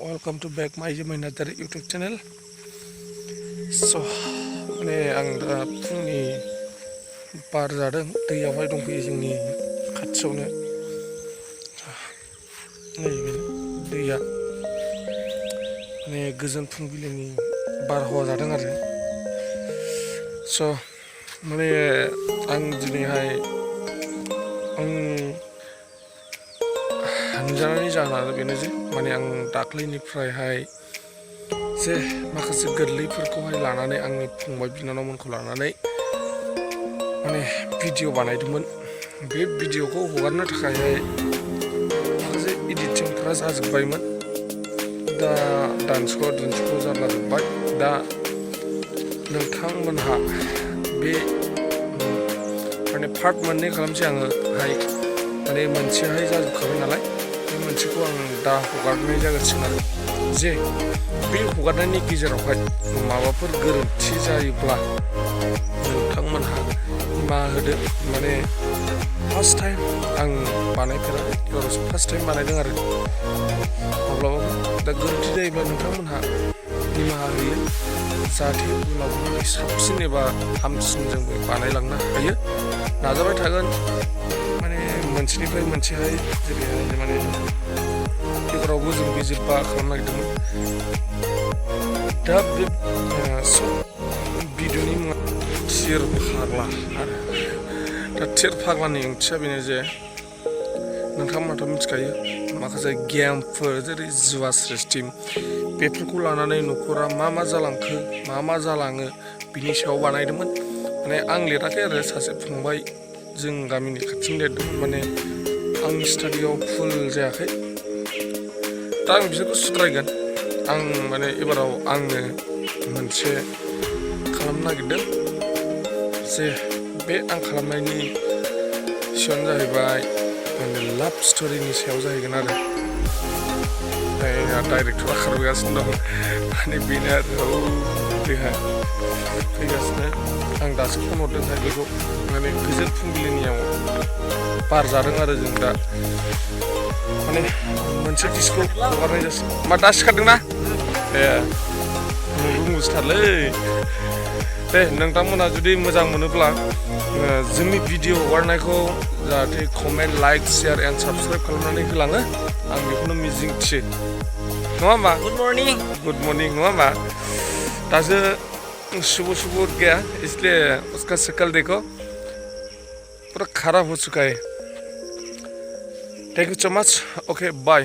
welcome to back my Nathari YouTube channel. So माने आं दा फुंनि बार जादों दैयावहाय दंफैयो जोंनि खाथियावनो नैबे दैया माने गोजोन फुंबिलिनि बारहावा जादों आरो स' माने आं दिनैहाय हानजानायनि जाहोना बेनो जे माने आं दाख्लैनिफ्रायहाय जे माखासे गोरलैफोरखौहाय लानानै आंनि फंबाय बिनानावमोनखौ लानानै माने भिडिअ बानायदोंमोन बे भिडिअखौ हगारनो थाखायहाय माखासे एडिटिंफोरा जाजोब्बायमोन दा दानस'खौ जालाजोब्बाय दा नोंथांमोनहा बे माने पार्ट मोननै खालामसै आङोहाय माने मोनसेहाय जाजोबखाबाय नालाय बे मोनसेखौ आं दा हगारनाय जागासिनो आरो जे बे हगारनायनि गेजेरावहाय माबाफोर गोरोन्थि जायोब्ला नोंथांमोनहा निमाहा होदो माने फार्स्ट टाइम आं बानायफेराखै एबारसो फार्स्ट टाइम बानायदों आरो माब्लाबाबो दा गोरोन्थि जायोब्ला नोंथांमोनहा निमाहा होयो जाहाथे उनाव साबसिन एबा हामसिन जोंबो बानायलांनो हायो नाजाबाय थागोन माने मोनसेनिफ्राय मोनसेहाय जेरैहाय माने बेफोरावबो जों बिजिरबा खालामनो नागिरदोंमोन दा बे भिडिअनि मुङा थिर फाग्ला आरो दा थिर फाग्लानि ओंथिया बेनो जे नोंथांमोनाथ' मिथिखायो माखासे गेमफोर जेरै जुवा सिस्टेम बेफोरखौ लानानै न'खरा मा जालांखो मा जालाङो बिनि सायाव बानायदोंमोन माने आं लिराखै आरो सासे फंबाय जों गामिनि खाथिनि लिरदोंमोन माने आंनि स्टाडियाव फुल जायाखै दा आं बिसोरखौ सुद्रायगोन आं माने एबाराव आंनो मोनसे खालामनो नागिरदों जे बे आं खालामनायनि सायावनो जाहैबाय माने लाभ स्ट'रिनि सायाव जाहैगोन आरो डाइरेक्टरा खारबोगासिनो दं माने बेनो आरो बेहा फैगासिनो आं दासो फन हरदोंहाय बेखौ माने गोजोन फुंबिलिनियाव बार जादों आरो जों दा माने मोनसे डिस्कखौ हगारनाय जासै मा दा सिखारदोंना ए नोंबो मुजिथारलै दे नोंथांमोना जुदि मोजां मोनोब्ला जोंनि भिडिअ हगारनायखौ जाहाथे comment like share and subscribe खालामनानै होलाङो आं बेखौनो मिजिंथियो नङा होमबा गुड मर्निं नङा होमबा दासो सुबह उठ गया इसलिए उसका शक्ल देखो पूरा खराब हो चुका है thank you so much okay bye